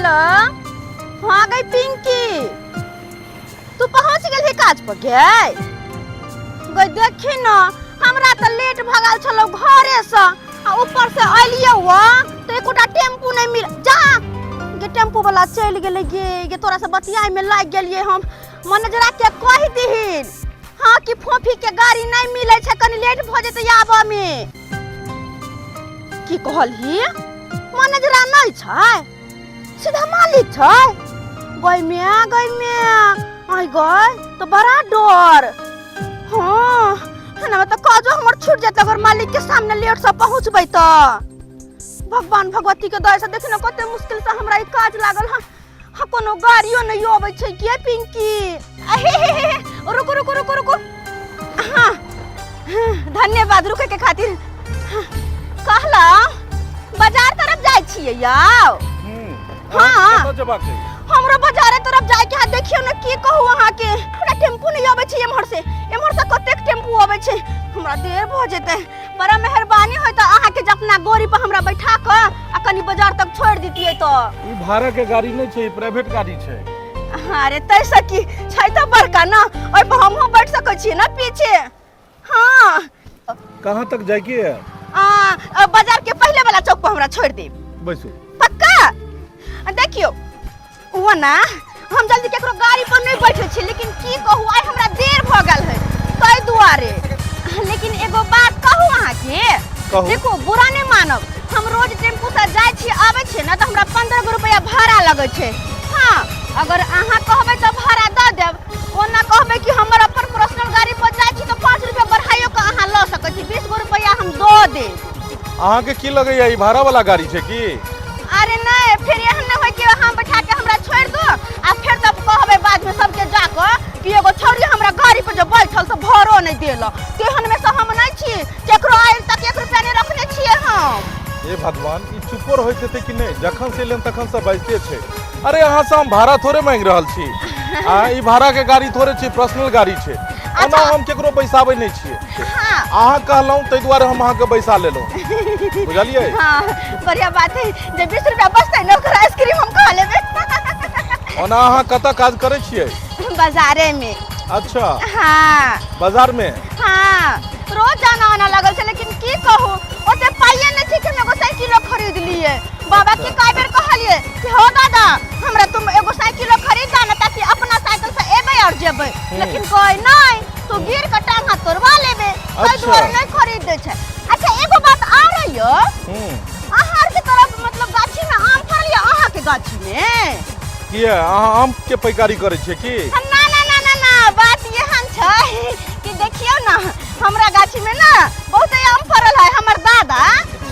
Hello. हाँ गई पिंकी, तू पहुंच गेलही काज पर गे? गई देखी न, हमरा तऽ लेट भऽ गेल छलौ घरे से, आ ऊपर से अलियौ तऽ एकोटा टेम्पू नहि मिल जा गे। टेम्पू वाला चलि गेलै गे। गे तोरा से बतियाय में लागि गेलियै हम। मैनेजरा के कहि दीहिन हाँ कि फोफी के गाड़ी नहीं मिले छै, कनी लेट भऽ जेतै आबऽ में। की कहलही? मैनेजरा नहीं छै, सीधा मालिक छै। गई में गई में आई गई तो बड़ा डर। हाँ है तो काजो हमर छूट जात अगर मालिक के सामने लेट से पहुंचबै तो। भगवान भगवती के दया से देखी न कते मुश्किल से हमरा ई काज लागल। हाँ हाँ, कोनो गाड़ियो नहीं अबै छै के पिंकी? अहे हे हे हे, रुको रुको रुको रुको। हाँ हाँ, धन्यवाद रुके के खातिर। हाँ, कहला बाजार तरफ जाइ छियै यौ? हाँ। कतऽ जेबाक है? हमरो बाजारे तरफ जाय के है। देखियो ने, की कहू अहाँ के, हमरा टेम्पू नहीं अबै छै एम्हर से। एम्हर से कतेक टेम्पू अबै छै, हमरा देर भऽ जेतै। बड़ा मेहरबानी होय तऽ अहाँ के जे अपना गोरी पर हमरा बैठा कऽ आ कनी बाजार तक छोड़ि दितियै तऽ। ई भाड़ा के गाड़ी नहि छै, ई प्राइवेट गाड़ी छै। अरे तै से की छै, तऽ बड़का ना, ओहि पर हमहूँ बैठ सकै छियै ना पीछे। हाँ। कहाँ तक जाइके है? आ, बाजार के पहले वाला चौक पर हमरा छोड़ देब। बैसू। पक्का? आ, देखियो वो ना, हम जल्दी केकरो गाड़ी पर नहीं बैठे छी, लेकिन की कहू, आइ हमरा देर भ गेल है ताहि दुआरे। लेकिन एगो बात कहू अहाँके? कहू। देखो, बुरा नहीं मानब, हम रोज टेम्पू से जाइ छी आबै छी ना, तऽ हमरा 15 गो रुपया भाड़ा लगै छै। हाँ, अगर अहाँ कहबै तऽ भाड़ा दऽ देब, ओना कहबै कि हमर अपन पर्सनल गाड़ी पर जाइ छी तऽ 5 रुपया बढ़ाइयो कऽ अहाँ लऽ सकै छी, 20 गो रुपया हम दऽ देब। अहाँके की लगैया, ई भाड़ा वाला गाड़ी छै की? अरे नहीं, फिर एहन नहीं होय कि अहाँ बैठा के हमरा छोड़ दो आ फिर तब कहबै बाद में सबके जाकऽ कि एगो छौड़ी हमरा गाड़ी पर जो बैठल तऽ भाड़ो नहीं देलक। तेहन में से हम नहीं छी, केकरो आइ तक 1 रुपया नहीं रखने छियै हम। हे भगवान, ई चुपो रहैत हेतै कि नहि? जखन से एलन तखन से बाजिते छै। अरे अहाँ से हम भाड़ा थोड़े मांगि रहल छी। आ ई भाड़ा के गाड़ी थोड़े छै, पर्सनल गाड़ी छै। ओना हम केकरो बैसाबै नहि छियै। अहाँ कहलहुँ ताहि दुआरे हम अहाँके बैसा लेलहुँ, बुझलियै? हाँ, बढ़िया बात है, जे 20 रुपया बचतै ने ओकर आइसक्रीम हम खा लेबै। ओना अहाँ कतऽ काज करै छियै? बाजारे में। अच्छा। हाँ। बाजार में? हाँ, रोज जाना आना लगल छै, लेकिन की कहू, ओते पाइए नहि छै कि हम एगो साइकिलो खरीद लिए। बाबा के कई बेर कहलिए कि हो दादा, हमरा तुम एगो साइकिलो खरीद दा ना, ताकि अपना साइकिल से एबै और जेबै, लेकिन कहै नहीं, तू गिर के टांग हाथ तोड़वा लेबे, ताहि दुआरे नहीं खरीद दै छै। अच्छा, एगो बात आ रही हो। अहाँ आर के तरफ मतलब गाछी में आम फड़ल या अहाँ के गाछी में? किया, अहाँ आम के पैकारी करै छियै की? ना ना ना ना ना, बात एहन छै कि देखियौ ना, हमरा गाछी में ना बहुत आम फड़ल है। हमर दादा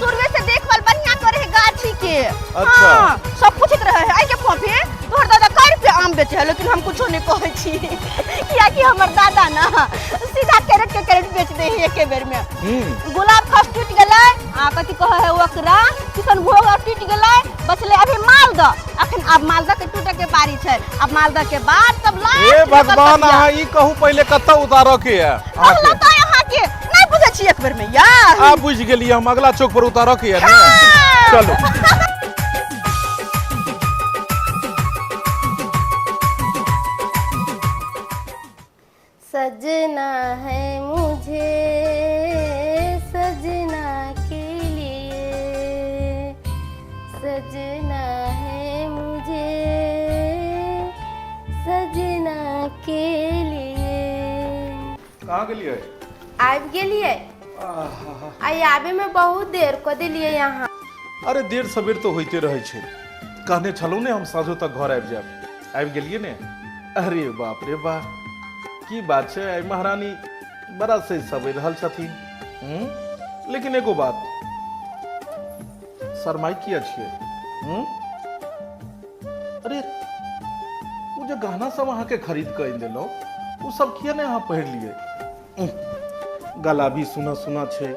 शुरुए से देखभाल बढ़िया करे है गाछी के। हाँ, सब पूछैत रहे है, आई के फोफी, तोहर दादा कै रुपया आम बेचे है, लेकिन हम कुछो नहीं कहै छी, कियाकि हमर दादा ना सीधा कैरेट के कैरेट बेच दे है एके बेर में। गुलाब खस टूट गेलै आ कथी कहै है ओकरा, किशनभोग आर टूट गेलै, बचलै अभी मालदह। अखन आब मालदह के टूटे के बारी छै, आब मालदह के बाद तब लास्ट हे में भगवान, कलकतिया। अहाँ ई कहू पहिले कतऽ उतारऽ के है कहलहुँ अहाँके? तऽ अहाँके नहीं बुझै छी एक बेर में यार। आ बुझि गेलियै हम, अगला चौक पर उतारऽ के है ने? हाँ। चलू। सजना है मुझे सजना के लिए, सजना है मुझे सजना के लिए। कहाँ गेलियै? आबि गेलियै। आइ आबे में बहुत देर कऽ देलियै यहाँ। अरे देर सबेर तऽ होइते रहै छै। कहने छलहुँ ने हम साँझो तक घर आबि जायब, आबि गेलियै ने। अरे बाप रे बा, की बात छै, आइ महारानी बड़ा सही सबरि रहल छथिन। लेकिन एगो बात, शरमाइ किया छियै? अरे ओ जे गहना सब अहाँके खरीद कऽ आनि देलहुँ, ओ सब किया नहि अहाँ पहिर लियै? गला भी सुना सुना छै,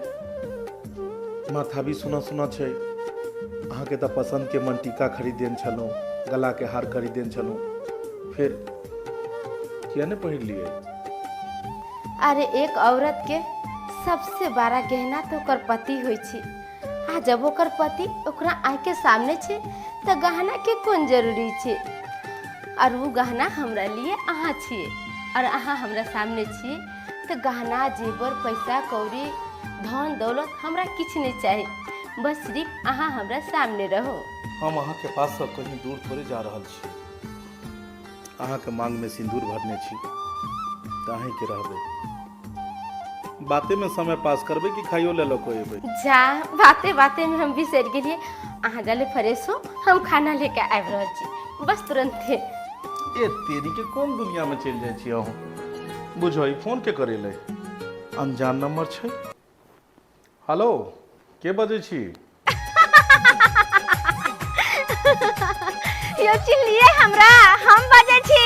माथा भी सुना सुना छै। अहाँके तऽ पसन्दके मनटीका खरीद देने छलहुँ, गलाके हार खरीद देने छलहुँ, फेर किया नहि पहिर लियै? अरे एक औरत के सबसे बड़ा गहना तो ओकर पति होइ छै, आ जब ओकर पति ओकरा आँखि के सामने छै तऽ गहनाके कोन जरूरी छै? आओर ओ गहना हमरा लिए अहाँ छियै, आओर अहाँ हमरा सामने छियै तऽ गहना, जेवर, पैसा कौड़ी, धन दौलत हमरा किछु नहि चाही, बस सिर्फ अहाँ हमरा सामने रहू। हम अहाँके पाससँ कहीं दूर थोड़े जा रहल छी। अहाँके मांगमे सिन्दूर भरने छी तऽ अहीँके रहबै। बातेमे समय पास करबै कि खाइयो ले लऽ कऽ एबै? जा, बाते बातेमे हम बिसरि गेलियै। अहाँ जाले फ्रेश हो, हम खाना लेके आबि रहल छी, बस तुरन्ते। ए तेरी के, कोन दुनियामे चलि जाइ छी अहूँ? बुझो, ई फोन के करेलै? अनजान नंबर छै। हेलो, के बजै छी? यो चिन्हलियै हमरा? हम बजै छी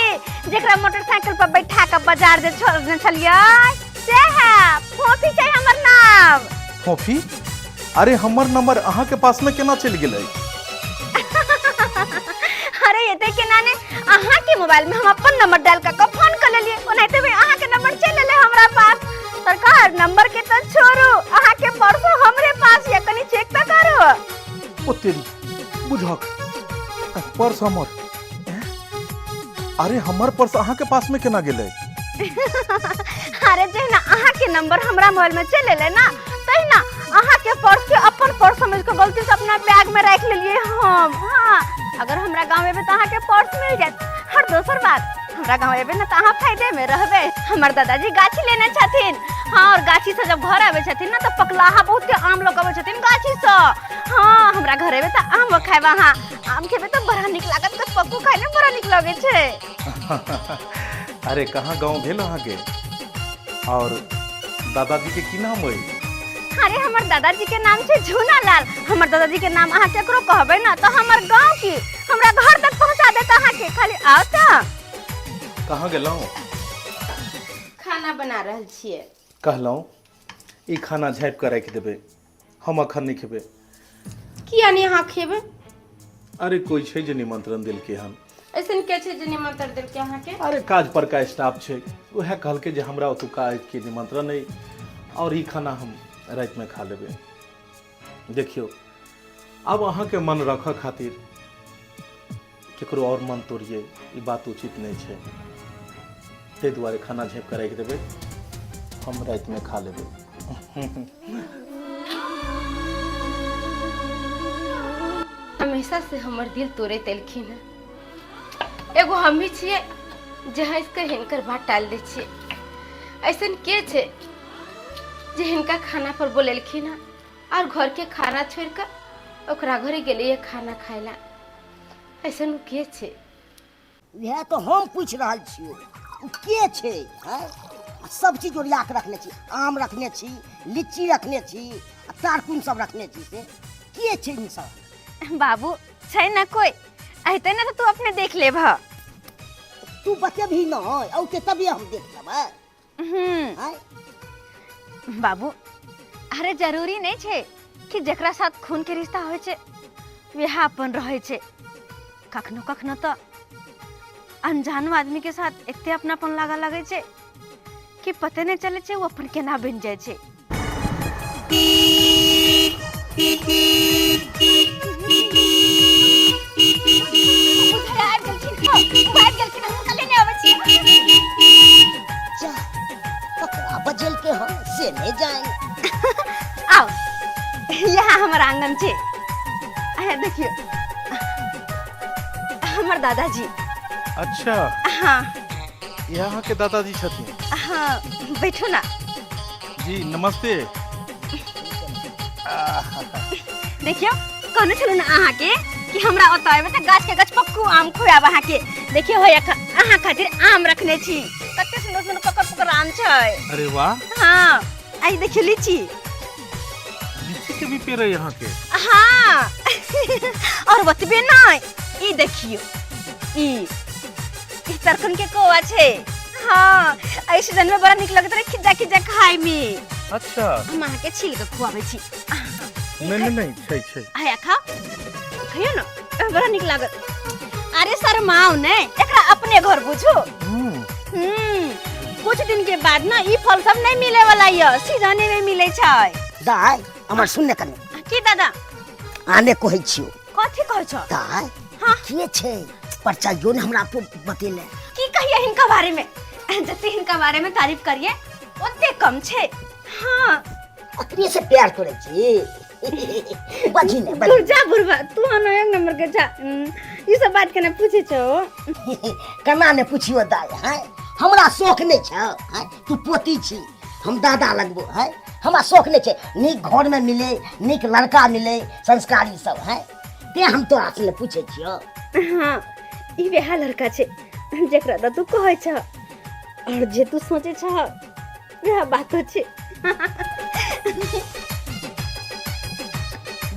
जेकरा मोटरसाइकिल पर बैठा के बाजार जे छोड़ने छलियै से है, फोफी छै हमर नाम। फोफी? अरे, हमर नंबर अहाँके पास में केना चलि गेलै? अरे, एते केना ने, अहाँ के मोबाइल में हम अपन नंबर डाल के फोन कर लेलियै, ओनाहिते भी अहाँ के नंबर चलि एलै हमरा पास। सरकार, नंबर के तो छोड़ू, अहाँ के परसो हमरे पास ये, कनी चेक तो करू। ओ तेरी, बुझक पर्स हमर हैं? अरे, हमर पर्स अहाँके पास में केना गेलै? अरे, जहिना अहाँ के नंबर हमरा मोबाइल में चलि एलै ना, तहिना अहाँ के पर्स के अपन पर्स समझ के गलती से अपना बैग में राखि लेलियै हम। हाँ, अगर हमरा गाँव एबै तऽ अहाँ के पर्स मिल जायत। और दोसर बात, हमरा गाँव एबै ने तऽ अहाँ फायदे में रहबै। हमर दादाजी गाछी लेने छथिन। हाँ, और गाछी से जब घर आबै छथिन ना तऽ पकलाहा बहुत के आम लऽ के अबै छथिन गाछी से। हाँ, हमरा घर एबै तऽ आम खायब अहाँ। आम खेबै तऽ बड़ा नीक लागत, गछपक्कू खाय में बड़ा नीक लगै छै। अरे, कहाँ गाँव भेल अहाँके और दादाजी के की नाम अइ? अरे, हमर दादाजी के नाम छै झूना लाल। हमर दादाजी के नाम अहाँ केकरो कहबै ना तऽ हमर गांव की हमरा घर तक पहुंचा देत अहाँके, खाली आओ तऽ। कहाँ गेलहुँ? खाना बना रहल छियै। कहलहुँ ई खाना झाँपि कऽ राखि देबै, हम अखन नहि खेबै। किया नहि अहाँ खेबै? अरे, कोइ छै जे निमंत्रण देलकै हन। ऐसन के छै जे निमंत्रण देलकै अहाँके? अरे, काज परका स्टाफ छै, उएह कहलकै जे हमरा ओतुका के निमंत्रण अइ और ई खाना हम रातिमे खा लेबै। देखियौ, आब अहाँके मन रखऽ खातिर केकरो और मन तोड़ियै, ई बात उचित नहि छै। ताहि दुआरे खाना झाँपि कऽ राखि देबै, हम रातिमे खा लेबै। हमेशा से हमर दिल तोड़ैत एलखिन हँ। एगो हम ही छियै जे हँसि कऽ हिनकर बात टालि दै छियै। ऐसन के छै जे हिनका खाना पर बोलेलखिन हँ और घर के खाना छोड़ि कऽ ओकरा घरे गेलैए खाना खाय ला? ऐसन उ के छै? इएह तऽ हम पूछि रहल छियौ, ओ के छै? आँय, आ सब चीज ओरिया कऽ रखने छी, आम रखने छी, लीची रखने छी आ तारकुन सब रखने छी, से के छै इंसान? बाबू, छै ना कोई, अहते ना तऽ तू अपने देख लेबह। तू बतेबही नहि औते तभिए हम देख लेबै। आँय? बाबू, अरे जरूरी नहीं छै कि जकरा साथ खून के रिश्ता होइ छै वएह अपन रहै छै। कखनो कखनो तऽ अनजानो आदमी के साथ एते अपनापन लागऽ लगै छै कि पते नहि चलै छै ओ अपन केना बनि जाइ छै। बुझाय आबि गेलखिन, हँ, आबि गेलखिन, हुनका लेने अबै छी। जा, ककरा बजेलकै हन से नहि जानि। आओ, यहाँ हमर आंगन छै। आया देखियौ, हमर दादाजी। अच्छा। हाँ। इएह अहाँके दादाजी छथिन? हाँ, बैठू ना। जी नमस्ते। देखियौ, कहने छलहुँ ने अहाँके कि हमरा ओतऽ एबै तऽ गाछ के गछपक्कू आम खुआएब अहाँके। देखियौ, होइया अहाँ खातिर आम रखने छी, कते सुन्दर सुन्दर पकड़ पकड़ आम छै। अरे वाह! हाँ, आई देखियौ लीची। लीची के भी पेड़ है यहाँ के? हाँ, और बतबे नहीं, ई देखियौ, ई ई तरकन के कौआ छै। हाँ, एहि सीजन में बड़ा नीक लगैत रहे खिज्जा खिज्जा खाय में। हम अहाँके छील के खुआबै छी। नहीं नहीं नहीं, छै छै। आया, खाओ, खइयो ना, बड़ा नीक लागत। अरे शर्माओ ने, एकरा अपने घर बुझू। कुछ दिन के बाद ना ई फल सब नहीं मिले वाला ये, सीजने में मिले छै। दाय, हमर सुन ने कने। की दादा? आने कहै छियौ। कथी? ठीक कहै छ। दाय, हाँ। के छै परचाइयो ने हमरा तो बतेले। की कहिए हिनका बारे में, जते हिनका बारे में तारीफ करिए ओते कम छै। हाँ। अखने से प्यार करै छी? बजी ने बजी। तू जा बुढ़वा, तू आनो एक नंबर के जा। ई सब बात केना पूछे छौ? केना ने पुछियो दाय, हैं? हमरा शौक नहि छौ, हैं? तू पोती छी, हम दादा लगबो, हैं? हमरा शौक नहि छै नीक घर में मिले, नीक लड़का मिले, संस्कारी सब, हैं? ते हम तोरा से ने पूछे छियो। हाँ, ई वएह लड़का छै जेकरा तऽ तू कहै छ और जे तू सोचे छ वएह बातो छै।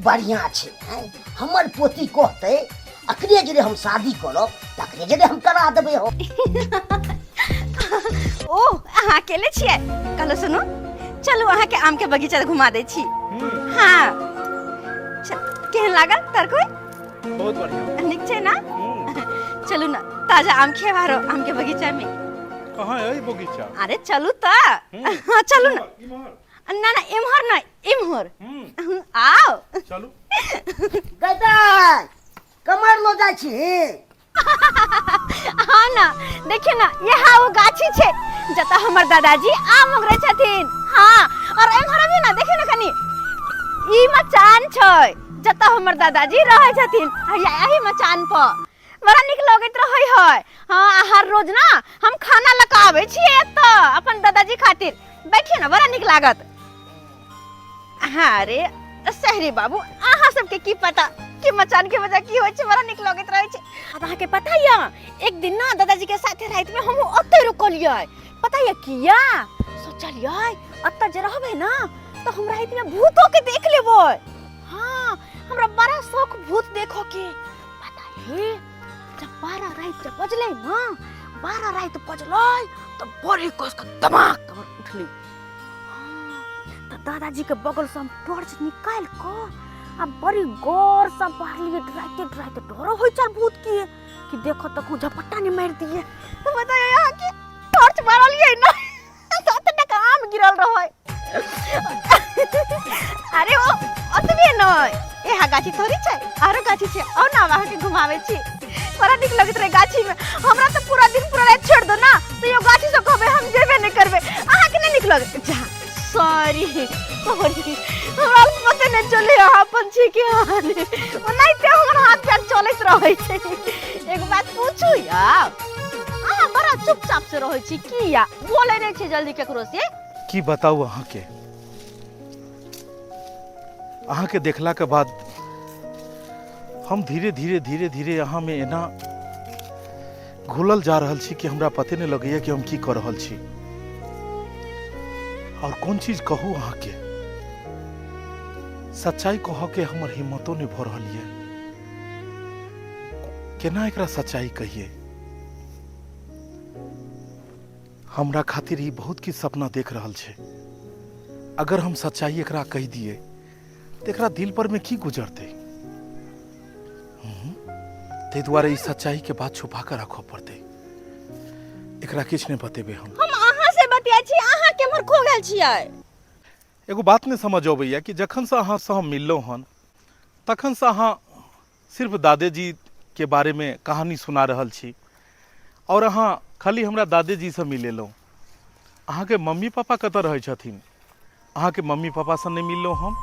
बढ़िया छै, हैं? हमर पोती कहतै अखने जे हम शादी करब तखने जे हम करा देबै हो। ओ अहाँ अकेले छियै? कहलो सुनू, चलू अहाँके आम के बगीचा घुमा दै छी। हाँ, केहन लागल तरकोई? बहुत बढ़िया। नीक छै ना? चलू ना, ताजा आम खेबारो आम के बगीचा में। कहाँ है ई बगीचा? अरे चलू त। हाँ चलू ना। इम्हर? ना ना, इम्हर ना, इम्हर। आओ। चलू। गदाय कमर लो जाइ छी। हाँ ना, देखिए ना, यहाँ वो गाछी छे जता हमर दादाजी आम उगरै छथिन। हाँ, और एम्हर भी ना देखिए ना कनी ई मचान छै जता हमर दादाजी रहै छथिन। हैया एही मचान पर बड़ा नीक लगैत रहै है। हाँ, आ हर रोज ना हम खाना लऽ कऽ आबै छियै एतऽ अपन दादाजी खातिर। बैठिए ना, बड़ा नीक लागत। हाँ, अरे शहरी बाबू, अहाँ सबके की पता कि मचान के वजह की होइ छै, बड़ा नीक लगैत रहै छै। अब अहाँके पता यऽ, एक दिन ना दादाजी के साथे राति में हम ओतै रुकलियै। पता यऽ किया? सोचलियै ओतऽ जे रहबै ना तऽ हम राति में भूतो के देख लेबै। हाँ, हमरा बड़ा शौक भूत देखऽ के। पता है जब 12 राति जब बजलै ना, 12 राति बजलै तऽ बड़ी कस के दिमाग हमर उठलै। हाँ, तऽ दादाजी के बगल से हम टॉर्च निकालि कऽ आ बड़ी गौर से बारलियै। डराइते डराइते डरो होइ छल भूत के कि देखो तक झपट्टा नहीं मारि दिए। बताइए यहाँ के टॉर्च मारलियै ना तो ओतने का आम गिरल रहै। अरे ओ ओतबे नहि, यहाँ गाछी थोड़ी छै, आरो गाछी छै। आओ ना, हम अहाँके घुमाबै छी। बड़ा नीक लगैत रहै गाछी में। हमरा तऽ पूरा दिन पूरा राति छोड़ि दो ना तो यो गाछी सब कहबै हम जेबे नहि करबै। अहाँके नहि नीक लगै? जा, सॉरी सॉरी, हमरा पते नहि चलै अहाँ अपन छी कि अहाँ नहि। ओनाहिते हमर हाथ पैर चलैत रहै छै। एगो बात पूछू यौ, अहाँ बड़ा चुपचाप से रहै छी किया? बोलै नहि छी जल्दी केकरो से? की बताउ अहाँके, अहाँके देखला के बाद हम धीरे धीरे धीरे धीरे अहाँ में एना घुलल जा रहल छी कि हमरा पते नहीं लगैया कि हम की कर रहल छी और कोन चीज कहू। अहाँके सच्चाई कह के हमर हिम्मतो नहीं भऽ रहल ये। केना एकरा सच्चाई कहिए? हमरा खातिर ई बहुत किछु सपना देख रहल छै। अगर हम सच्चाई एकरा कहि दिए तऽ एकरा दिल पर में की गुजरतै? ताहि दुआरे ई सच्चाई के बात छुपा कऽ राखऽ पड़तै। एकरा किछु नहि बतेबै हम। हम अहाँ से बतियाइ छी, अहाँ केम्हर खो गेल छियै? एगो बात नहि समझ अबैया कि जखनसँ अहाँसँ हम मिललहुँ हन तखनसँ अहाँ सिर्फ दादेजी के बारेमे कहानी सुना रहल छी और अहाँ खाली हमरा दादेजीसँ मिलेलहुँ। अहाँके मम्मी पापा कतऽ रहै छथिन? अहाँके मम्मी पापासँ नहि मिललहुँ हम।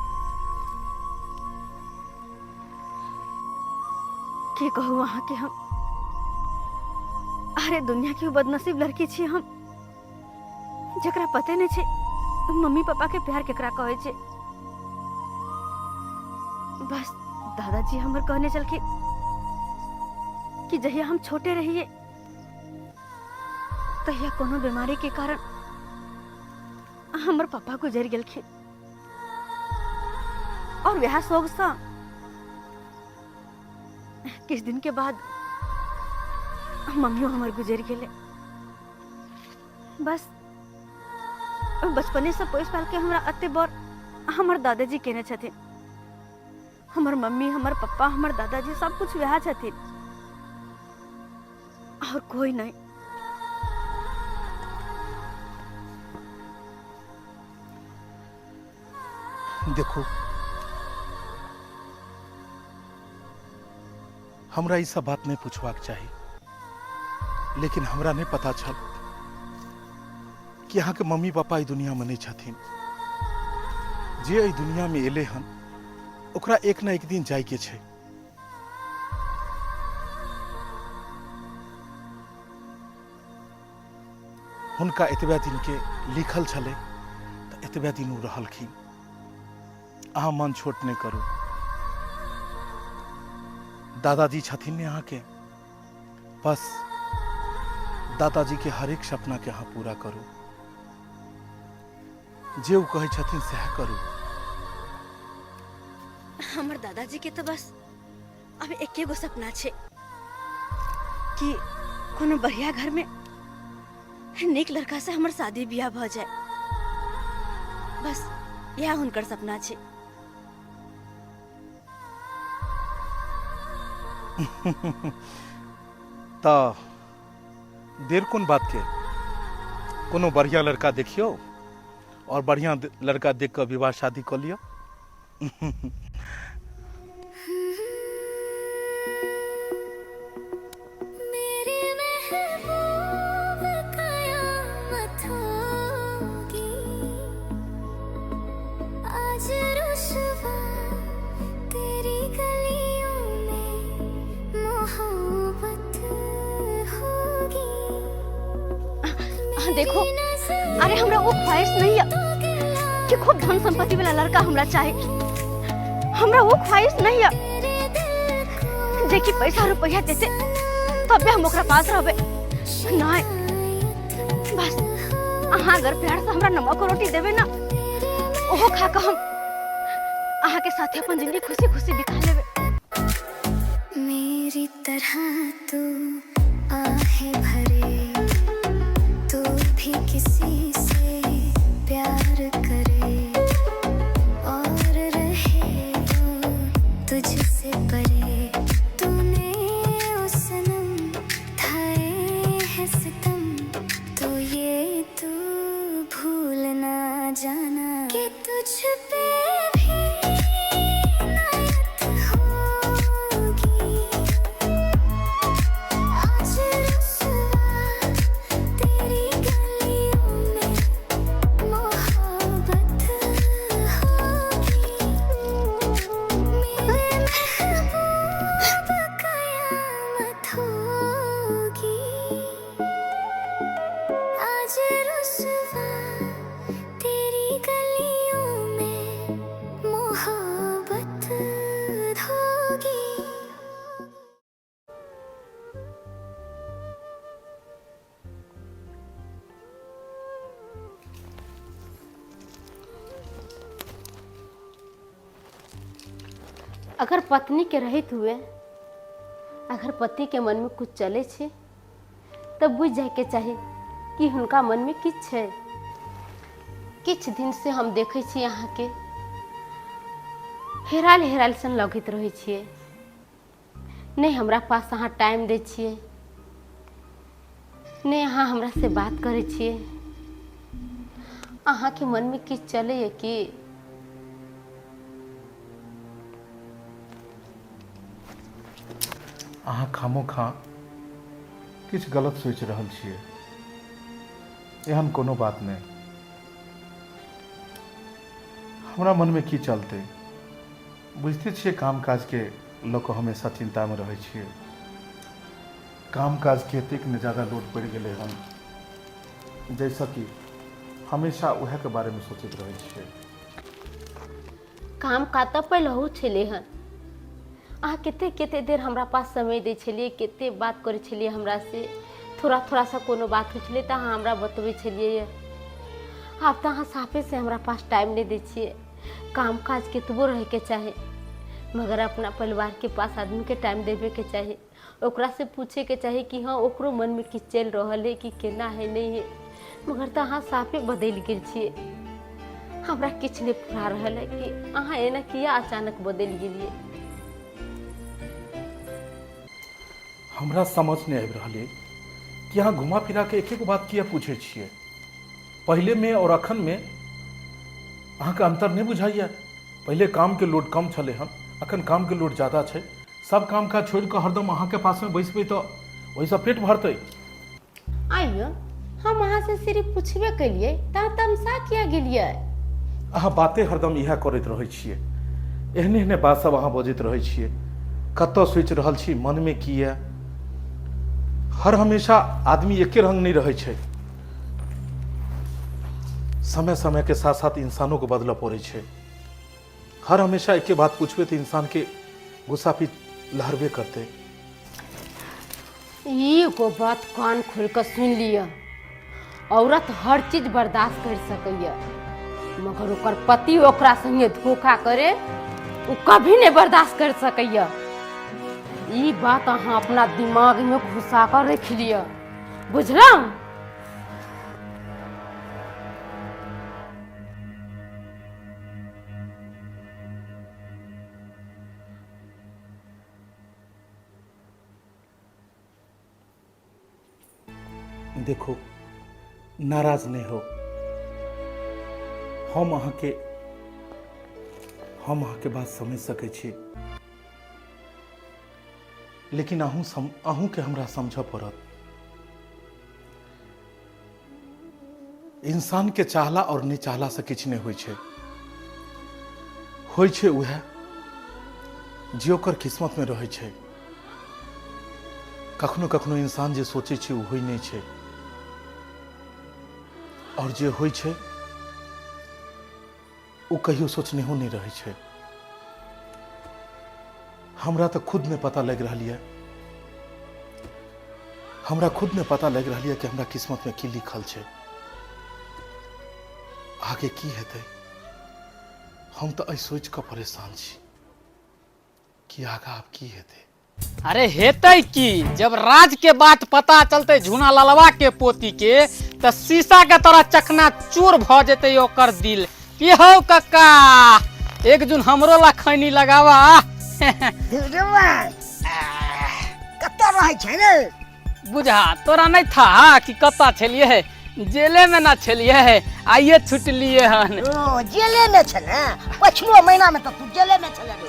की कहू अहाँके हम, अरे दुनिया के बदनसीब लड़की छी हम जकरा पते नहि छै मम्मी पापा के प्यार केकरा कहै छै। बस दादाजी हमर कहने छलखिन कि जहिया हम छोटे रहिए तहिया कोनो बीमारी के कारण हमर पापा गुजरि गेलखिन और वएह शोकसँ किछु दिन के बाद मम्मियो हमर गुजरि गेलै। बस बचपने से पोसि पाल के हमरा एते बड़ हमर दादाजी केने छथिन। हमर मम्मी, हमर पप्पा, हमर दादाजी सब कुछ वएह छथिन और कोई नहीं। देखो, हमरा ई सब बात नहि पूछबाक चाही, लेकिन हमरा नहि पता छल कि अहाँके मम्मी पापा एहि दुनियामे नहि छथिन। जे एहि दुनियामे एलै हन ओकरा एक न एक दिन जाइके छै। हुनका एतबे दिनके लिखल छलै तऽ एतबे दिन ओ रहलखिन। अहाँ मन छोट नहि करू। दादाजी छथिन ने अहाँके, बस दादाजी के हरेक सपना के अहाँ पूरा करू। जे ओ कहै छथिन सएह करू। हमर दादाजी के तऽ बस अब एके गो सपना छै कि कोनो बढ़िया घर में नीक लड़का से हमर शादी बियाह भ जाए, बस यह हुनकर सपना छै। तऽ देर कोन बात के, कोनो बढ़िया लड़का देखियौ और बढ़िया लड़का देख कऽ विवाह शादी कऽ लिअ। मेरे महबूब कयामत होगी आज रुसवा तेरी गलियों में मोहब्बत होगी। अहाँ देखो, अरे हमरा वो ख्वाहिश नहीं है कि खूब धन संपत्ति वाला लड़का हमरा चाहे। हमरा वो ख्वाहिश नहीं है जे कि पैसा रुपया देते तबे हम ओकरा पास रहबे। नहीं, बस अहाँ अगर प्यार से हमरा नमक रोटी देबे ना, ओहो खा के हम अहाँ के साथे अपन जिंदगी खुशी खुशी बिता लेबे। मेरी तरह तू आहे भरे, तू भी किसी से प्यार करे और रहे वो तुझसे परे। तूने ओ सनम ढाए है सितम, तो ये तू भूल ना जाना कि तुझ पे भी इनायत होगी। आज रुसवा तेरी गलियों में मोहब्बत होगी। मेरे महबूब कयामत होगी। आज रुसवा तेरी गलियों में मोहब्बत होगी। अगर पत्नी के रहते हुए अगर पति के मन में कुछ चले छे तब बुझ जाए के चाही कि हुनका मन में किछु छै। किछु दिन से हम देखै छी अहाँके हेरायल हेरायल सन लगैत रहै छियै। नहि हमरा पास अहाँ टाइम दै छियै, नहि अहाँ हमरा से बात करै छियै। अहाँके मनमे किछु चलैए की? अहाँ खामोखा किछु गलत सोचि रहल छियै, एहन कोनो बात नहि। हमरा मनमे की चलतै, बुझिते छियै, काम काजके लऽ कऽ हमेशा चिन्तामे रहै छियै। काम काजके एतेक ने ज्यादा लोड पड़ि गेलै हन जाहिसँ कि हमेशा उएहके बारेमे सोचैत रहै छियै। काम काज तऽ पहिलहु छलै हन। अहाँ कते कते देर हमरा पास समय दै छलियै, कते बात करै छलियै हमरा से। थोड़ा थोड़ा सा कोनो बात होइ छलै तऽ अहाँ हमरा बतबै छलियै। आब तऽ अहाँ साफे से हमरा पास टाइम नहि दै छियै। काम काज कतबो रहैके चाही, मगर अपना परिवारके पास आदमीके टाइम देबेके चाही। ओकरा से पूछेके चाही कि हँ ओकरो मनमे की चलि रहल है, कि केना है नहि है। मगर तऽ अहाँ साफे बदलि गेल छियै। हमरा किछु नहि फुरा रहल है कि अहाँ एना किया अचानक बदलि गेलियै। हमरा समझ नहि आबि रहल अइ कि अहाँ घुमा फिरा के एक एक बात किया पूछै छियै। पहिले में और अखन में अहाँके अंतर नहि बुझाइए? पहिले कामके लोड कम छलै हन, अखन कामके लोड ज्यादा छै। सब काम काज छोड़ि कऽ हरदम अहाँके पासमे बैसबै तऽ ओहिसँ पेट भरतै? आइयो हम अहाँ से सिर्फ पूछबे केलिए ता तमसा किया गेलिए? अहाँ बाते हरदम इएह करैत रहै छियै, एहने एहने बात सब अहाँ बजैत रहै छियै। कतऽ सोचि रहल छी, मनमे की यऽ? हर हमेशा आदमी एके रंग नहि रहै छै। समय समयके साथ साथ इंसानोके बदलऽ पड़ै छै। हर हमेशा एके बात पूछबै तऽ इंसानके गुस्सा भी लहरबे करतै। एगो बात कान खोल कऽ सुनि लिअ, औरत हर चीज बर्दाश्त कर सकैया, मगर ओकर पति ओकरा संगे धोखा करे ओ कभी नहीं बर्दाश्त कर सकैया। ई बात अहाँ अपना दिमाग में घुसा कर रख लिअ, बुझलहुँ? देखो, नाराज नहीं हो। हम अहाँके हम अहाँके बात समझ सकै छी, लेकिन अहूँ सम, अहूँके हमरा समझऽ पड़त। इंसान के चाहला और नहीं चाहला से किछु नहि होइ छै। होइ छै उएह जे ओकर किस्मत में रहै छै। कखनो कखनो इंसान जे सोचै छै ओ होइ नहि छै, और जे होइ छै ओ कहियो सोचनेहो नहि रहै छै। हमरा तऽ खुद नहि पता लागि रहल यऽ, हमरा खुद नहि पता लागि रहल यऽ कि हमरा किस्मत में की लिखल छै, आगे की हेतै। हम तऽ एहि सोचि कऽ परेशान छी कि आगा आब की हेतै। अरे हेतै की, जब राज के बात पता चलते झूना ललवा के पोती के, त शीशा के तरह चकना चूर भ जेतै ओकर दिल। की हौ कक्का, एक जुन हमरो ला खैनी लगावा। कतऽ रहै छै रे? बुझा तोरा नहीं था कि कतऽ छलिए है? जेले में ना छलिए है, आइए छुटलिए हन। ओ जेले में छले? पछलो महीना में तो तू जेले में छले रे।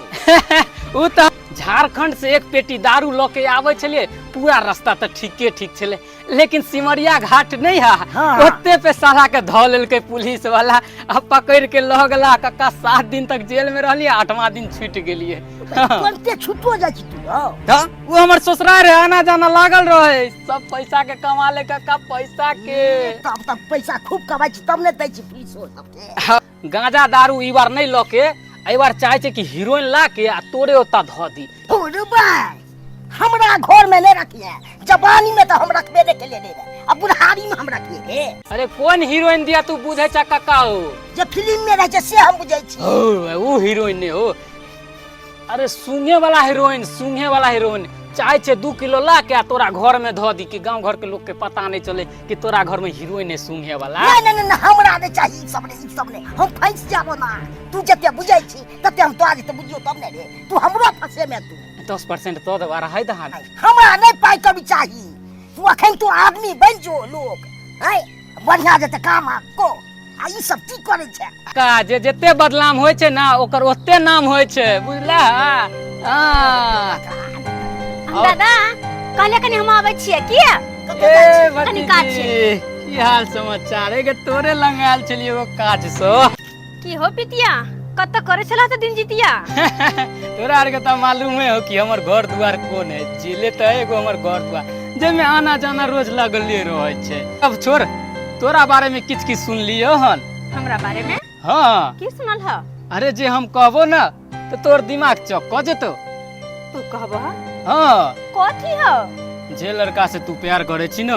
उ तो झारखंड से एक पेटी दारू ल के आवे छलिए, पूरा रास्ता तो ठीके ठीक छले, लेकिन सिमरिया घाट नहीं है, हाँ। ओते पे साला के धो लेलकै पुलिस वाला आ पकड़ के ल गेला। कक्का 7 दिन तक जेल में रहलिए, 8वां दिन छूट गेलिए। तुरंते छुटो जाइ छी तू हौ? तऽ ओ हमर ससुरार है, आना जाना लागल रहे, सब पैसा के कमा ले कक्का, पैसा के। तब तक पैसा खूब कमाइ छी तब ने दै छी फीस और सबके। गांजा दारू ई बार नहीं लऽ के, एहि बार चाहे छै कि हीरोइन ला के आ तोरे ओता धऽ दी। अरे बा, हमरा घर में नहीं रखिए, जवानी में तो हम रखबे नहीं के लिए रहे, अब बुढ़ारी में हम रखिए रे। अरे कौन हीरोइन दिया तू बुझे छा कक्का? हो जे फिल्म में रहे छै से हम बुझै छी। ओ हीरोइन नहीं हो, अरे सूंघे वाला हीरोइन, सूंघे वाला हीरोइन चाहे छे 2 किलो ला के आ तोरा घर में धो दी कि गांव घर के लोग के पता नहीं चले कि तोरा घर में हीरोइन है सूंघे वाला। नहीं नहीं नहीं, हमरा नहीं चाहिए ई सब नहीं, ई सब नहीं, हम फंस जाबो ना। तू जते बुझै छी तते हम तोरा जते बुझियो तब ने रे, तू हमरो फंसे में तू 10% तो देबा रहै दहान। हमरा नहीं पाई कभी चाहिए, तू अखन तू आदमी बन जो लोग हैं बढ़िया जते काम आ को आ ई सब की करै छै का जे जते बदनाम होइ छै ना ओकर ओते नाम होइ छै, बुझला? हाँ। दादा कहले कनी हम आबै छियै किया? ए कनी काज भतीजी, छै। की हाल समाचार? एगे तोरे लंग आयल छलियै एगो काज सो। की हो पितिया, कत करे छला त दिन जितिया? तोरा आर के त मालूमे हो कि हमर घर दुआर कोन है। जेले त एगो हमर घर दुआर जेमे आना जाना रोज लगले रहै छै। अब छोड़, तोरा बारे में किछ किछ सुनलियो हन। हमरा बारे में? हाँ। की सुनल ह? अरे जे हम कहबो ना त तोर दिमाग चौक क जेतो। तू कहबो? हाँ। कथी ह? जे लड़का से तू प्यार करे छी न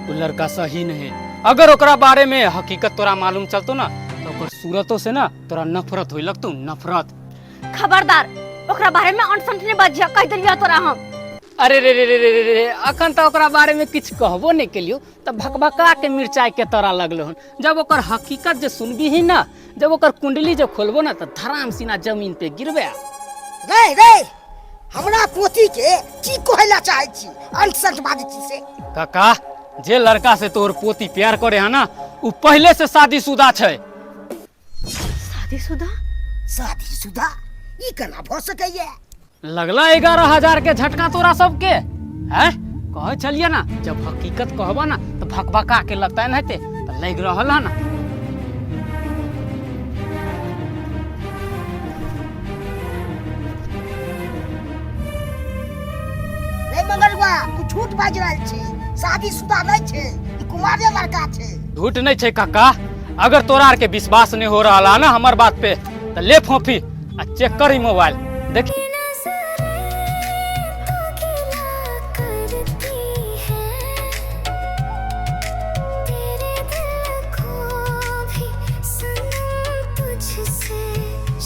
उ लड़का सही नहीं। अगर ओकरा बारे में हकीकत तोरा मालूम चलतो ना तो ओकर सूरतो से ना तोरा नफरत होई लगतो, नफरत। खबरदार, ओकरा बारे में अनसंट नहीं बजिया, कह देलियो तोरा हम। अरे रे रे रे रे रे रे, अखन त ओकरा बारे में किछ कहबो नहीं केलियो त भकभका के मिरचाई के तोरा लगलो हन। जब ओकर हकीकत जे सुनबी ही ना, जब ओकर कुंडली जे खोलबो ना त धराम सीना जमीन पे गिरबे। रे रे, हमरा पोती के की कहला चाहे छी अनसंट बाजै छी से? काका, जे लड़का से तोर पोती प्यार करे है ना उ पहले से शादीशुदा छै। शादीशुदा? शादीशुदा ई केना भ सकैया? लगला 11,000 के झटका तोरा सबके हैं? कहै छलियै ना, जब हकीकत कहबा ना तो भकभका के लगता न हेतै, तऽ लागि रहल है ना। रे मंगलुआ, तू झूठ बाजि रहल छी, शादीशुदा नहि छै, ई कुमारे लड़का छै। झूठ नहीं छै काका, अगर तोरा आर के विश्वास नहीं हो रहा है ना हमर बात पे तो ले फोफी आ चेक कर ई मोबाइल देख। नजरें तो गिला करती है, तेरे दिल को भी सनम तुझसे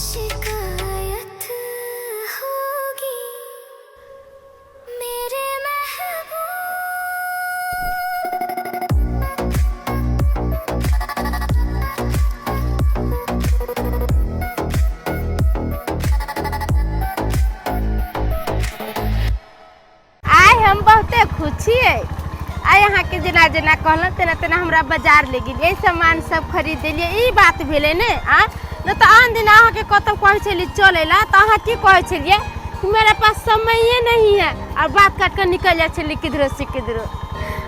शिकायत होगी मेरे महबूब। आइ हम बहुते खुश छियै। आइ अहाँके जेना जेना कहलहुँ तेना तेना हमरा बाजार ले गेलियै, सामान सब खरीद देलियै। ई बात भेलै ने? आ नहि तऽ आन दिन अहाँके कतहु कहै छलियै चलै लए तऽ अहाँ की कहै छलियै कि मेरा पास समये नहीं है, और बात काट कऽ निकलि जाइ छलियै किधरो से किधरो।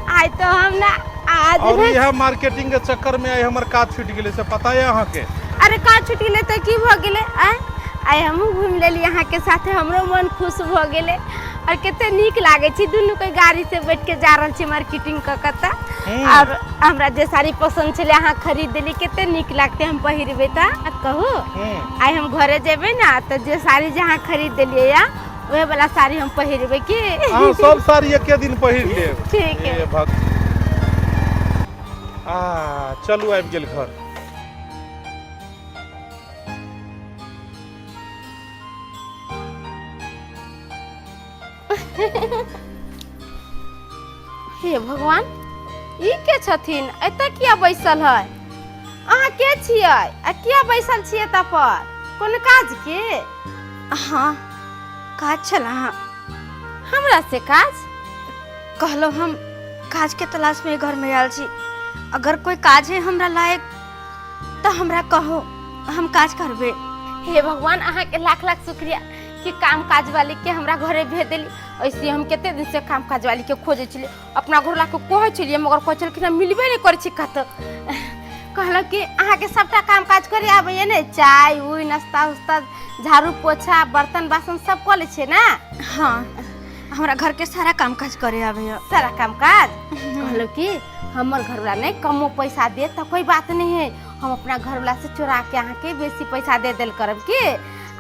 आइ तऽ हम ने आज और इएह मार्केटिंग के चक्कर में आइ हमर काज छूटि गेलै, से पता यऽ अहाँके? अरे काज छूटि गेलै तऽ की भऽ गेलै? आँय, आइ हमहूँ घुमि लेलियै अहाँके साथे, हमरो मन खुश भऽ गेलै और कते नीक लागै छै दुनू कोई गाड़ी से बैठ के जा रहल छी मार्केटिंग कऽ कऽ तऽ। और हमरा जे साड़ी पसन्द छलै अहाँ खरीद देली, कते नीक लागतै हम पहिरबै तऽ। आ कहू, आइ हम घरे जेबै ने तऽ जे साड़ी जे अहाँ खरीद देलियै या ओहे वाला साड़ी हम पहिरबै की? अहाँ सब साड़ी एके दिन पहिर लेब। ठीक है। हे भग आ चलू, आबि गेल घर। हे भगवान, ई के छथिन? एतऽ किया बैसल है? अहाँ के छियै आ किया बैसल छियै एतऽ पर? कोनो काज के? हाँ, काज छल अहाँ। हमरा से काज? कहलहुँ हम काज के तलाश में घर में आयल छी, अगर कोई काज है हमरा लायक तऽ हमरा कहो, हम काज करबे। हे भगवान, अहाँके लाख लाख शुक्रिया कि काम काज वाली के हमरा घरे भेज देली। ऐसे हम कते दिन से काम काज वाली के खोजै छलियै, अपना घर ला के कहै छलियै, मगर कहै छलखिन हम मिलबे नहि करै छी कतौ। कहलक कि अहाँके सबटा काम काज करे आबैया ने? चाय उय, नाश्ता उस्ता, झाड़ू पोछा, बर्तन बासन सब कऽ लै छियै ने? हाँ, हमरा घर के सारा काम काज करे आबैया। सारा काम काज। कहलहुँ कि हमर घरवाला नहि कमो पैसा दे तऽ कोई बात नहीं है, हम अपना घरवाला से चोरा के अहाँके बेसी पैसा दे देल करब की,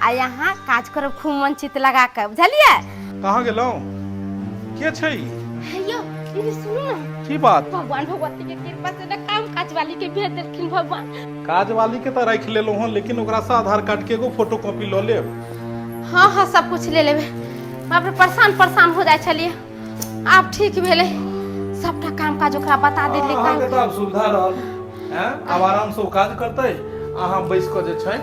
आ यहाँ काज करब खूब मन चित लगा के, बुझलियै? कहाँ गेलहुँ? के छै ई? हे यौ, ई सुनू ने। की बात? भगवान भगवती के कृपा से ने काम काज वाली के भेज देलखिन भगवान। काज वाली के तऽ राखि लेलहुँ हँ, लेकिन ओकरा से आधार कार्ड के एगो फोटो कॉपी लऽ लेब। हाँ हाँ, सब कुछ ले लेबै। बाप रे, परेशान परेशान हो जाइ छलियै, आब ठीक भेलै। सबटा काम काज ओकरा बता देलियै। अहाँके काम तऽ आब सुविधा रहल हैं, आब आराम से ओ काज करतै, अहाँ बैस कऽ जे छै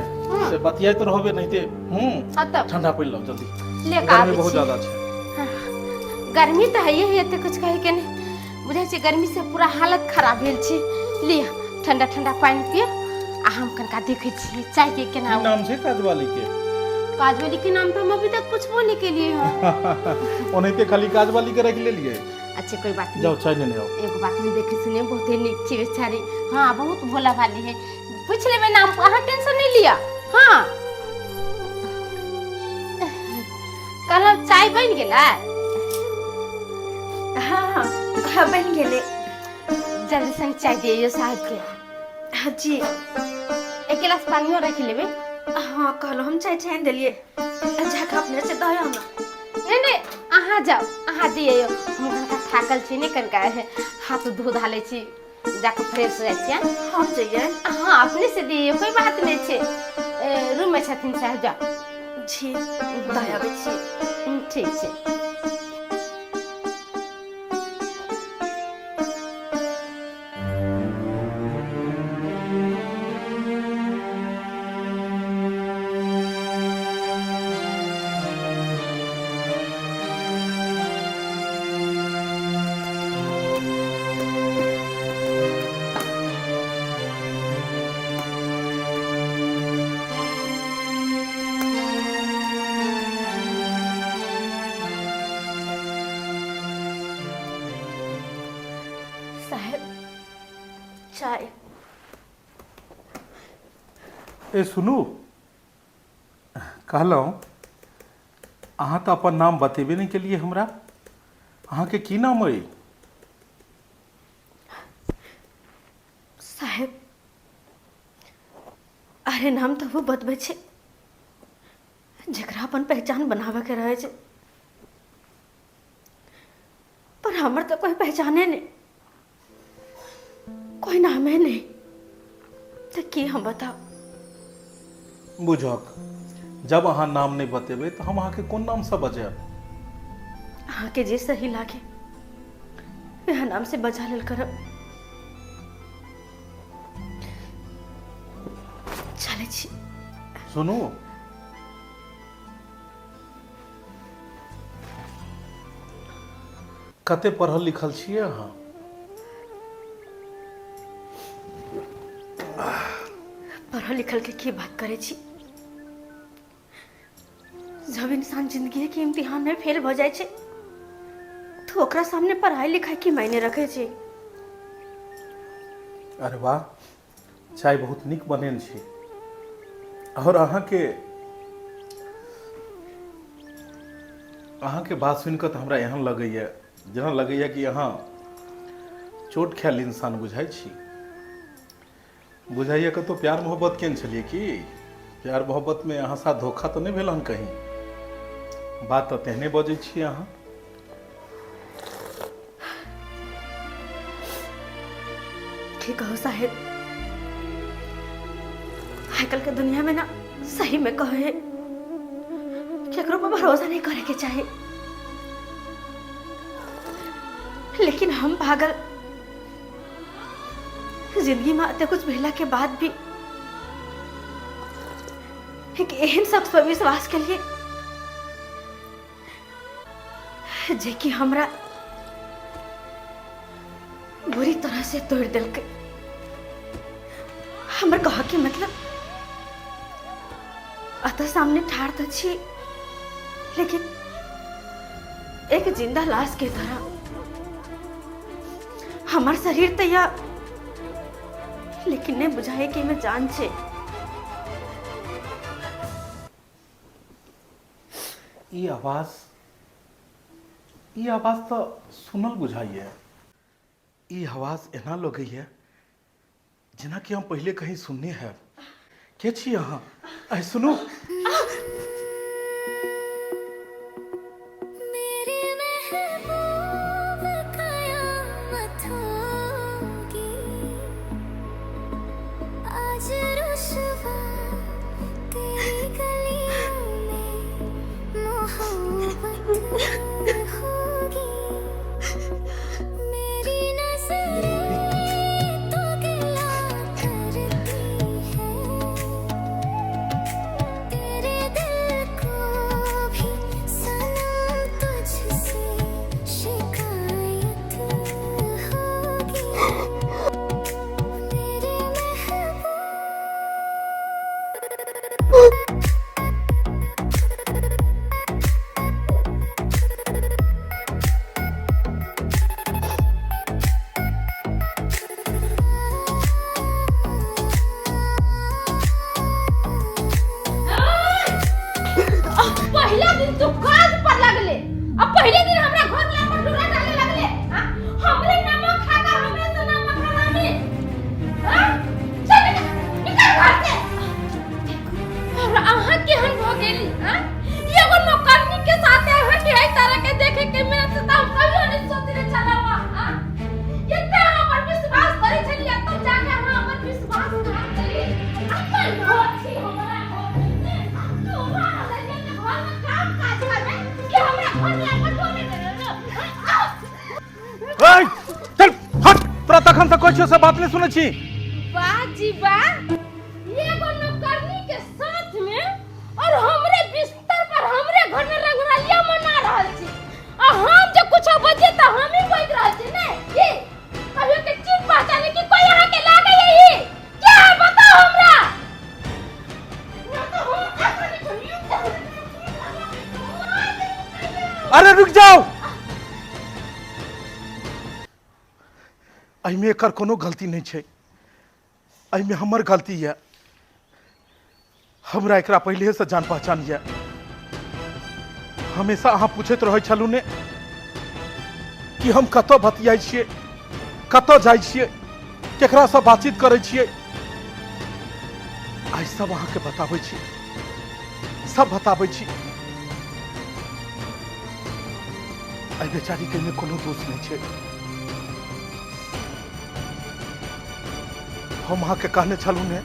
से बतियाइत रहबै नहीं ते। हूँ। हाँ तब। ठंडा पानि लाउ जल्दी। ले के गर्मी आबै बहुत छी। ज्यादा छै। गर्मी तऽ है ही, एते कुछ कहे के नहीं। बुझै छी गर्मी से पूरा हालत खराब भेल छै। लिअ, ठंडा ठंडा पानि पियो, आ हम कनिका देखै छियै चाय के केना। की नाम छै काजवाली के? काजवाली के नाम तो हम अभी तक पूछबो नहीं केलिए हँ। ओनाहिते खाली काजवाली के राखि लेलियै। अच्छा, कोई बात नहीं। जाउ, चाय नेने आउ। एगो बात नहीं, देखे सुने बहुते नीक छी बेचारी। हाँ, बहुत भोला भाली है। पूछ लेबै नाम, अहाँ टेंशन नहीं लिअ। हाँ, कहलहुँ चाय बनि गेलै? हाँ हाँ हाँ, बनि गेलै। जल्दी संग चाय दियौ साहब के। हाँ जी। एक गिलास पानियो राखि लेबै। हाँ, कहलहुँ हम चाय छानि देलियै, जाकऽ अपने से दऽ आउ ने। नहीं नहीं, अहाँ जाउ, अहाँ दियौ, हम कनिका थाकल छी ने, कनिका हाथ धो धा लै छी, जाकऽ फ्रेश हो जाइ छी। हम जइयै? हाँ, अपने से दियौ, कोई बात नहीं छै। रूम में छथिन साहब, जाउ। जी, दऽ आबै छी। ठीक छै। चाय। ए सुनू, कहलहुँ अहाँ तऽ अपन नाम बतेबे नहि केलियै हमरा। अहाँके की नाम अइ? साहेब, अरे नाम तऽ वो बतबै छै जकरा अपन पहचान बनाबऽके रहै छै, पर हमर तऽ कोई पहचाने नहि, कोई नामे नहि, तऽ की हम बताउ? बुझक, जब अहाँ नाम नहि बतेबै तऽ हम अहाँके कोन नामसँ बजायब? अहाँके जे सही लागे वएह नाम से बजा लेल करब। चलै छी। सुनू, कते पढ़ल लिखल छियै अहाँ? पढ़ल लिखल के की बात करै छी? जब इंसान जिंदगी के इम्तिहान में फेल भऽ जाइ छै तो ओकरा सामने पढ़ाई लिखाई की मायने रखे छै। अरे वाह, चाय बहुत नीक बनेने छी। और अहाँके अहाँके बात सुनि कऽ तऽ हमरा एहन लगैए जेना लगैए कि अहाँ चोट खायल इंसान बुझाइ छी। बुझाइए कतहु प्यार मोहब्बत केने छलियै की? प्यार मोहब्बतमे अहाँ साथ धोखा तऽ नहि भेल हन कहीं? बात तऽ तेहने बजै छी अहाँ। की कहू साहेब, आइ काल्हि के दुनिया में ना सही में कहे केकरो पर भरोसा नहीं करे के चाही, लेकिन हम पागल जिंदगी में अते कुछ भेला के बाद भी एक एहन शख्स पर विश्वास के लिए जे कि हमरा बुरी तरह से तोड़ देलकै। हमर कह के मतलब अतः सामने ठाढ़ तऽ छी, लेकिन एक जिंदा लाश के तरह हमर शरीर तऽ या, लेकिन नहीं बुझाए कि में जान छे। ई आवाज, ई आवाज तऽ सुनल बुझाइए। ई आवाज एना लगैए जेनाकि हम पहिले कहीं सुनने हैब। के छी अहाँ? आइ सुनू। मेरे महबूब कयामत होगी आज रुसवा तेरी गलियों में मोहब्बत होगी मेरी नजरें तो गिला करती है तेरे दिल को भी सनम तुझसे शिकायत होगी मेरे महबूब। पहिला दिन तू काज पर लगले आ पहले दिन हमरा घर में अपन डोरा डाले लगले। हाँ? हमरे नमक खा के हमरे से नमक हरामी। हाँ? चल निकल, निकल घर से। और अहाँ केहन भ गेली? हाँ? एगो नौकरनी के साथ अहाँ के एहि तरह के देखे के मिलत त हम कहियो नहीं सोचने छलहुँ। हाँ? एते अहाँ पर विश्वास करै छलियै, तब जाके अहाँ अपन विश्वास घात केली। अपन घर छी हमरा घर तोरा रहलै जे घर में काम काज करबै कि हमरा घर में अपन डोरे ए, चल हट, तोरा तखन से कहै छियौ से बात नहि सुनै छी। वाह जी वाह, एगो नौकरनी के साथ में और हमरे बिस्तर पर हमरे घर में रंगरलिया मना रहल छी, आ हम जे कुछो बजे त हम ही बोल रहल छी ने की कहियो के चिन्ह पहचाने की कोई अहाँ के लागे है ई क्या है बताओ हमरा। ना तो हम ऐसा नहीं करियो। अरे रुक जाओ, एहिमे एकर कोनो गलती नहि छै। एहिमे हमर गलती यऽ। हमरा एकरा पहिलेसँ जान पहचान यऽ। हमेशा अहाँ पूछैत रहै छलहुँ ने कि हम कतऽ बतियाइ छियै, कतऽ जाइ छियै, केकरासँ बातचीत करै छियै। आइ सब अहाँके बताबै छी, सब बताबै छी। एहि बेचारीके एहिमे कोनो दोष नहि छै। हम अहाँके कहने छलहुँ ने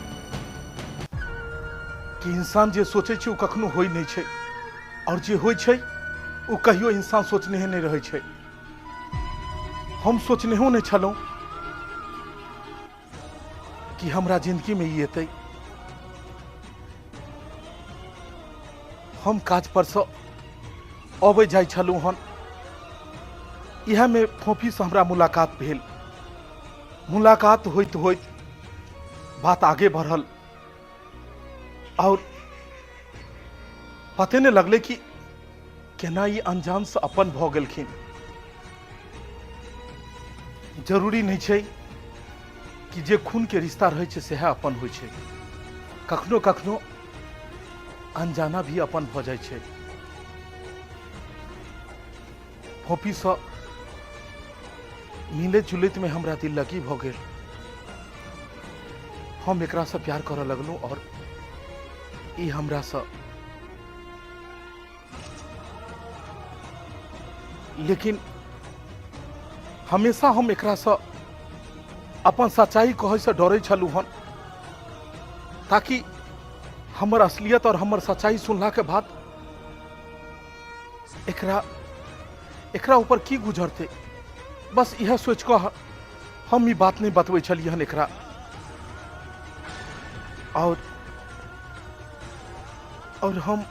कि इंसान जे सोचै छै ओ कखनो होइ नहि छै, और जे होइ छै ओ कहियो इंसान सोचनेहे नहि रहै छै। हम सोचनेहो नहि छलहुँ कि हमरा जिंदगीमे ई एतै। हम काज परसँ अबै जाइ छलहुँ हन, इएहमे फोफीसँ हमरा मुलाकात भेल। मुलाकात होइत होइत बात आगे बढ़ल और पते नहि लगलै कि केना ई अनजानसँ अपन भऽ गेलखिन। जरूरी नहि छै कि जे खूनके रिश्ता रहै छै सएह अपन होइ छै, कखनो कखनो अनजाना भी अपन भऽ जाइ छै। फोफीसँ मिलैत जुलैतमे हमरा दिल लगी भऽ गेल। हम एकरासँ प्यार करऽ लगलहुँ और ई हमरासँ, लेकिन हमेशा हम एकरासँ अपन सच्चाई कहैसँ डरै छलहुँ हन, ताकि हमर असलियत और हमर सच्चाई सुनलाके बाद एकरा एकरा ऊपर की गुजरतै। बस इएह सोचि कऽ हम ई बात नहि बतबै छलियै हन एकरा। और हम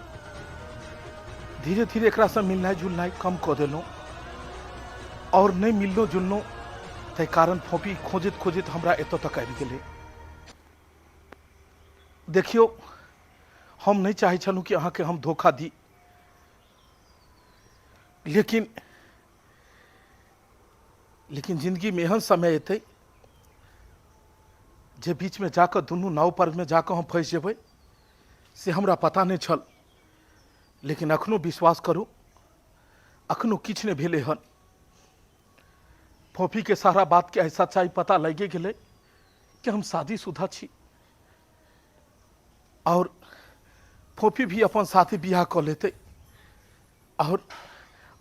धीरे धीरे एकरासँ मिलनाइ जुलनाइ कम कऽ देलहुँ और नहि मिललहुँ जुललहुँ, ताहि कारण फोपी खोजैत खोजैत हमरा एतऽ तक आबि गेलै। देखियौ, हम नहि चाहै छलहुँ कि अहाँके हम धोखा दी, लेकिन लेकिन जिंदगीमे एहन समय एतै जे बीचमे जाकऽ दुनू नाव परमे जाकऽ हम फँसि जेबै से हमरा पता नहि छल। लेकिन अखनो विश्वास करू, अखनो किछु नहि भेलै हन। फोफीके सारा बातके आइ सच्चाइ पता लागि गेलै कि हम शादीशुदा छी और फोफी भी अपन साथी बियाह कऽ लेतै और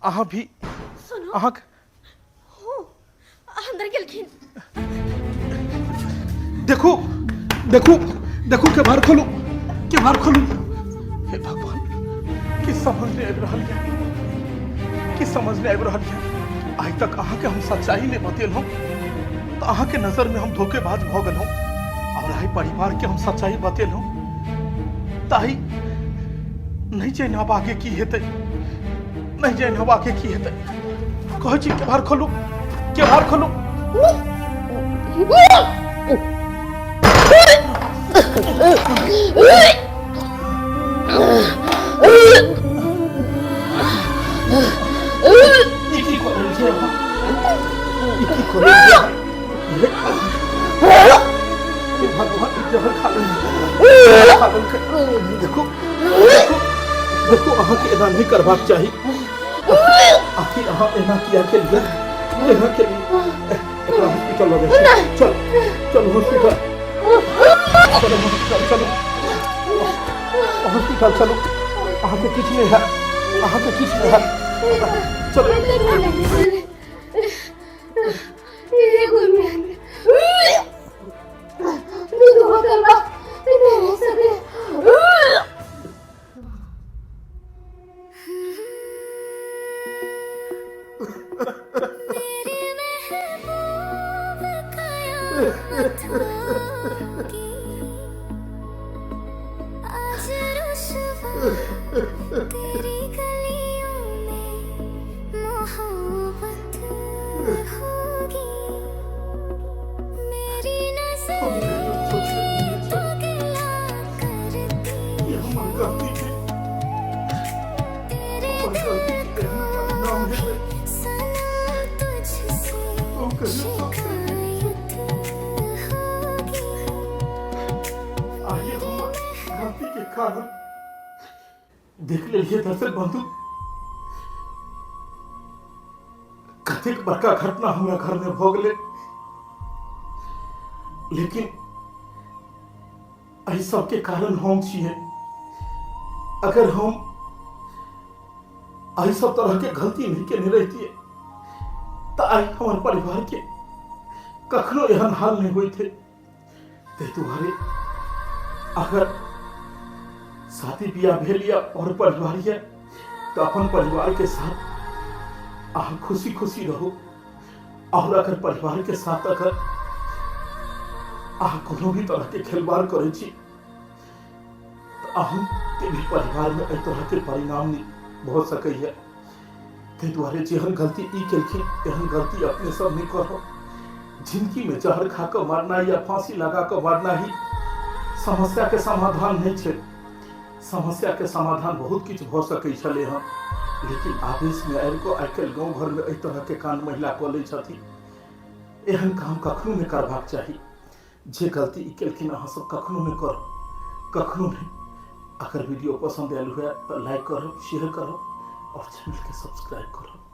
अहाँ भी। सुनो, अहाँ हो अंदर गेलखिन। देखू देखू देखू, के बाहर खोलू, के बाहर खोलू। हे भगवान, की समझ नहीं आबि रहल यऽ, की समझ नहीं आबि रहल यऽ। आइ तक अहाँके हम सच्चाई नहि बतेलहुँ तऽ अहाँके नजरमे हम धोखेबाज भऽ गेलहुँ, और आइ परिवारके हम सच्चाई बतेलहुँ तऽ आइ नहि जानि आब आगे की हेतै, नहि जानि आब आगे की हेतै। कहै छी के बाहर खोलू, के बाहर खोलू। ई की कऽ रहल छियै अहाँ? ई की कऽ रहल छियै? हे भगवान, ई जहर खा लेलकै, जहर खा लेलकै। देखू देखू देखू, अहाँके एना नहि करबाक चाही। आखिर अहाँ एना किया केलियै, एना केलियै? एकरा हॉस्पिटल लऽ जाइ छी। चल चल हॉस्पिटल चलो, हॉस्पिटल चलो, हॉस्पिटल चलो। अहाँके किछु नहि हैत, अहाँके किछु नहि हैत, चलो। मेरे महबूब कयामत होगी, आज रुसवा तेरी गलियों में मोहब्बत होगी, मेरी नजरें तो गिला करती ई हमर गलती छै, तेरे हमर दिल गलती छै, को नाम भी हेतै। सनम तुझसे हम कहियो सोचने शिकायत होगी। कारण। देख लेलिए दर्शक बंधु, कतेक बड़का घटना हमरा घर में भऽ गेलै, लेकिन एहि सबके कारण हम छियै। अगर हम एहि सब तरह के गलती नहीं केने रहितियै तऽ आइ हमर परिवार के कखनो एहन हाल नहीं होइत है। ताहि दुआरे अगर शादी बियाह भेल या और परिवार यऽ तऽ अपन परिवार के साथ अहाँ खुशी खुशी रहू, और अगर परिवार के साथ अगर अहाँ कोनो भी तरह के खिलवाड़ करै छी तऽ अहूँ के भी परिवार में एहि तरह के परिणाम भऽ सकैए। ताहि दुआरे जेहन गलती ई केलखिन एहन गलती अपने सब नहि करब। जिंदगी में जहर खा कऽ मरना या फांसी लगा कऽ मरना ही समस्या के समाधान नहीं छै। समस्या के समाधान बहुत किछु भऽ सकै छलै हँ, लेकिन आवेश में आबि कऽ आइ काल्हि गाँव घर में एहि तरह के कांड महिला कऽ लै छथिन। एहन काम कखनो नहि करबाक चाही। जे गलती ई केलखिन अहाँ सब कखनो नहि करब, कखनो नहि। अगर वीडियो पसंद आयल हुए तऽ लाइक करब, शेयर करब और चैनल के सब्सक्राइब करब।